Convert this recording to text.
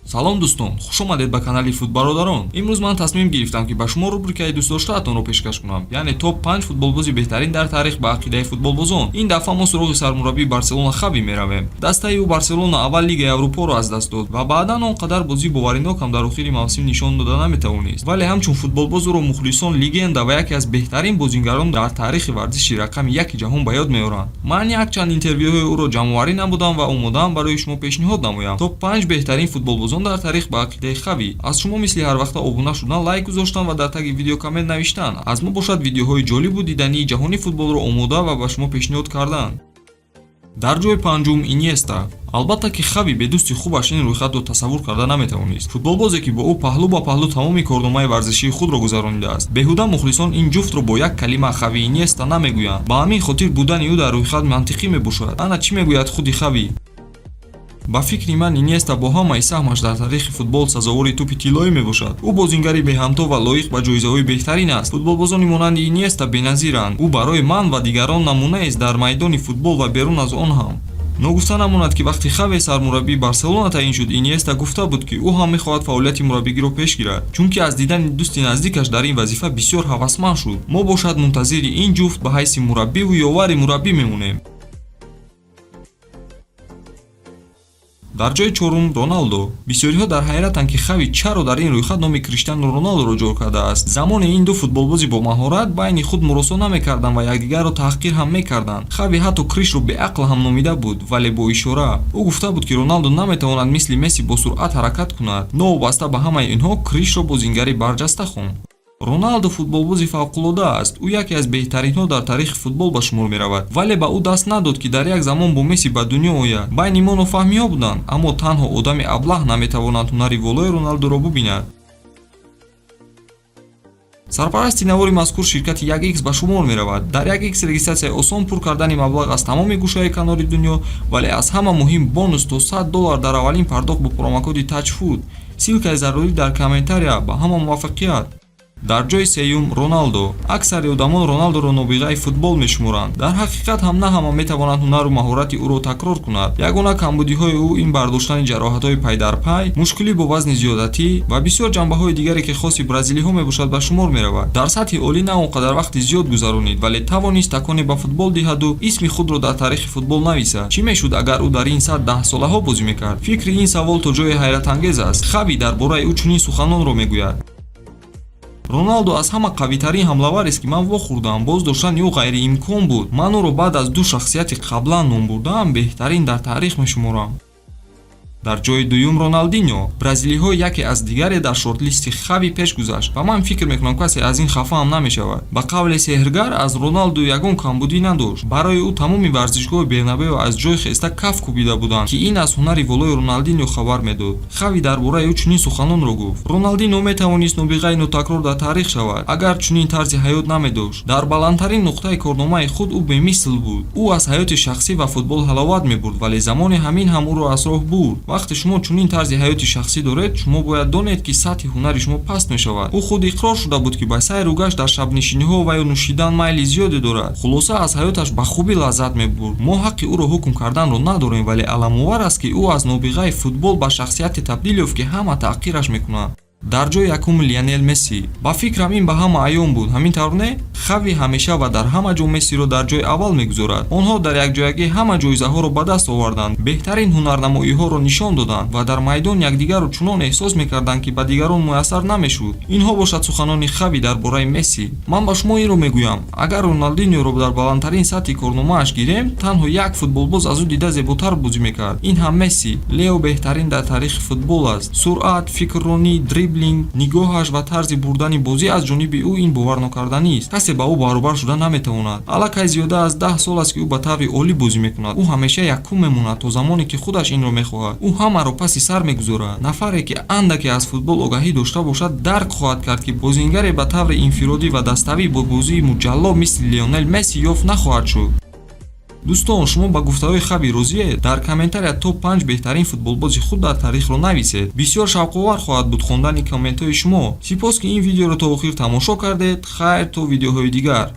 Салом, дӯстон, хуш омадед ба канали Футбародарон. Имрӯз ман тасмим гирифтам, ки ба шумо рубрикаи дӯстдоштаатонро пешкаш кунам, яъне топ 5 футболбози беҳтарин дар таърих ба ақидаи футболбозон. Ин дафъа мо суроғи сармураббии Барселона Хави меравем. Дастаи ӯ Барселона аввал Лигаи Аврупоро аз даст дод ва баъдан он қадар бозии боваринок ҳам дар охири мавсим нишон дода наметавонист, вале ҳамчун футболбоз ӯро мухлисон легенда ва яке аз беҳтарин бозингарон дар таърихи варзиши рақами яки ҷаҳон ба ёд меоранд. Ман якчанд интервюҳои ӯро ҷамъоварӣ намудам ва омодаам барои шумо пешниҳод намоям топ 5 беҳтарин футболбозон дар таърих ба ақидаи Хави. Аз шумо мисли ҳарвақта обуна шудан, лайк гузоштан ва дар таги видео коммент навиштан. Аз мо бошад видеоҳои ҷолибу дидании ҷаҳони футболро омода ва ба шумо пешниҳод кардан. Дар ҷои панҷум Иниеста. Албатта, ки Хави бе дӯсти хубаш ин рӯйхатро тасаввур карда наметавонист, футболбозе, ки бо ӯ паҳлӯ ба паҳлӯ тамоми корномаи варзишии худро гузаронидааст. Беҳуда мухлисон ин ҷуфтро бо як калима Хави Иниеста намегӯянд. Ба ҳамин хотир будани ӯ дар рӯйхат мантиқӣ мебошад. Ана чӣ мегӯяд худи Хави: «Ба фикри ман, Иниеста бо ҳамаи саҳмаш дар таърихи футбол сазовори тӯпи тиллоӣ мебошад. Ӯ бозингари беҳамто ва лоиқ ба ҷоизаҳои беҳтарин аст. Футболбозони монанди Иниеста беназиранд. Ӯ барои ман ва дигарон намунаест дар майдони футбол ва берун аз он ҳам». Ногуфта намонад, ки вақти Хаве сармураббии Барселона таъин шуд, Иниеста гуфта буд, ки ӯ ҳам мехоҳад фаъолияти мураббигиро пеш гирад, чунки аз дидани дӯсти наздикаш дар ин вазифа бисёр ҳавасманд шуд. Мо бошад мунтазири ин ҷуфт ба ҳайси мураббиву ёвари мураббӣ мемонем. Дар ҷои чорум Роналдо. Бисёриҳо дар ҳайратанд, ки Хави чаро дар ин рӯйхат номи Криштиану Роналдоро ҷой кардааст. Замоне ин ду футболбози бомаҳорат байни худ муросо намекарданд ва якдигарро таҳқир ҳам мекарданд. Хави ҳатто Кришро беақл ҳам номида буд, вале бо ишора. Ӯ гуфта буд, ки Роналдо наметавонад мисли Месси бо суръат ҳаракат кунад. Новобаста ба ҳамаи инҳо, Кришро бозингари барҷаста хонд. Роналдо футболбози фавқулода аст. Ӯ яке аз беҳтаринҳо дар таърихи футбол ба шумор меравад, вале ба ӯ даст надод, ки дар як замон бо Месси ба дунё ояд. Байни мо нофаҳмиҳо буданд, аммо танҳо одами аблаҳ наметавонад ҳунари волои Роналдоро бубинад. Сарпарасти навори мазкур ширкати 1x ба шумор меравад. Дар 1x регистратсияи осон, пур кардани маблағ аз тамоми гӯшаи канори дунё, вале аз ҳама муҳим бонус то 100 доллар дар аввалин пардохт бо промокоди TAJFOOT. Ссылкаи зарурӣ дар комментария. Ба ҳама муваффақият! Дар ҷои сеюм Роналдо. Аксари одамон Роналдоро нобиғаи футбол мешуморанд. Дар ҳақиқат ҳам на ҳама метавонанд ҳунару маҳорати ӯро такрор кунад. Ягона камбудиҳои ӯ ин бардоштани ҷароҳатҳои пайдарпай, мушкилӣ бо вазни зиёдатӣ ва бисёр ҷанбаҳои дигаре, ки хоси бразилиҳо мебошад, ба шумор меравад. Дар сатҳи олӣ на он қадар вақти зиёд гузаронид, вале тавонист таконе ба футбол диҳаду исми худро дар таърихи футбол нависад. Чӣ мешуд, агар ӯ дар ин сатҳ даҳсолаҳо бозӣ мекард? Фикри ин савол то ҷое ҳайратангез аст. Хави дар бораи ӯ чунин суханонро мегӯяд: «Роналдо аз ҳама қавитарин ҳамлаварест, ки ман вохӯрдам. Боз доштани ӯ ғайриимкон буд. Ман ӯро баъд аз ду шахсияти қаблан ном бурдаам беҳтарин дар таърих мешуморам». Дар ҷои дуюм Роналдиньо. Бразилиҳо яке аз дигаре дар шортлисти Хави пеш гузашт ва ман фикр мекунам, касе аз ин хафа ҳам намешавад. Ба қавле сеҳргар, аз Роналду ягон камбудӣ надошт. Барои ӯ тамоми варзишгоҳи Бернабео аз ҷой хеста каф кӯбида буданд, ки ин аз ҳунари волои Роналдиньо хабар медод. Хави дар бораи ӯ чунин суханонро гуфт: «Роналдиньо метавонист нобиғаи нотакрор дар таърих шавад, агар чунин тарзи ҳаёт намедошт. Дар баландтарин нуқтаи корномаи худ ӯ бемисл буд. Ӯ аз ҳаёти шахсӣ ва футбол ҳаловат мебурд, вале замоне ҳамин ҳам ӯро аз роҳ бурд. Вақте шумо чунин тарзи ҳаёти шахсӣ доред, шумо бояд донед, ки сатҳи ҳунари шумо паст мешавад. Ӯ худ иқрор шуда буд, ки ба сайру гашт, дар шабнишиниҳо ва ё нӯшидан майли зиёде дорад. Хулоса, аз ҳаёташ ба хубӣ лаззат мебурд. Мо ҳаққи ӯро ҳукм карданро надорем, вале аламовар аст, ки ӯ аз нобиғаи футбол ба шахсияте табдил ёфт, ки ҳама таҳқираш мекунанд». Дар ҷои якум Лионел Месси. Ба фикрам, ин ба ҳама аён буд, ҳамин тавр не? Хави ҳамеша ва дар ҳама ҷо Мессиро дар ҷои аввал мегузорад. Онҳо дар якҷоягӣ ҳама ҷоизаҳоро ба даст оварданд, беҳтарин ҳунарнамоиҳоро нишон доданд ва дар майдон якдигарро чунон эҳсос мекарданд, ки ба дигарон муяссар намешуд. Инҳо бошад суханони Хави дар бораи Месси: «Ман ба шумо инро мегӯям: агар Роналдиньоро дар баландтарин сатҳи корномааш гирем, танҳо як футболбоз аз ӯ дида зеботар бозӣ мекард, ин ҳам Месси. Лео беҳтарин дар таърихи футбол аст. Суръат, фикрронӣ, дриблинг, нигоҳаш ва тарзи бурдани бозӣ аз ҷониби ӯ ин боварнокарданист. Касе ба ӯ баробар шуда наметавонад. Аллакай зиёда аз 10 сол аст, ки ӯ ба таври олӣ бозӣ мекунад. Ӯ ҳамеша якум мемонад то замоне ки худаш инро мехоҳад. Ӯ ҳамаро паси сар мегузорад. Нафаре, ки андаке аз футбол огаҳӣ дошта бошад, дарк хоҳад кард, ки бозингаре ба таври инфиродӣ ва даставӣ бо бозии муҷалло мисли Лионел Месси ёфт нахоҳад шуд». Дӯстон, шумо ба гуфтаҳои Хави розиед? Дар комментария топ 5 беҳтарин футболбози худ дар таърихро нависед. Бисёр шавқовар хоҳад буд хондани комментҳои шумо. Сипос, ки ин видеоро то охир тамошо кардед. Хайр, то видеоҳои дигар.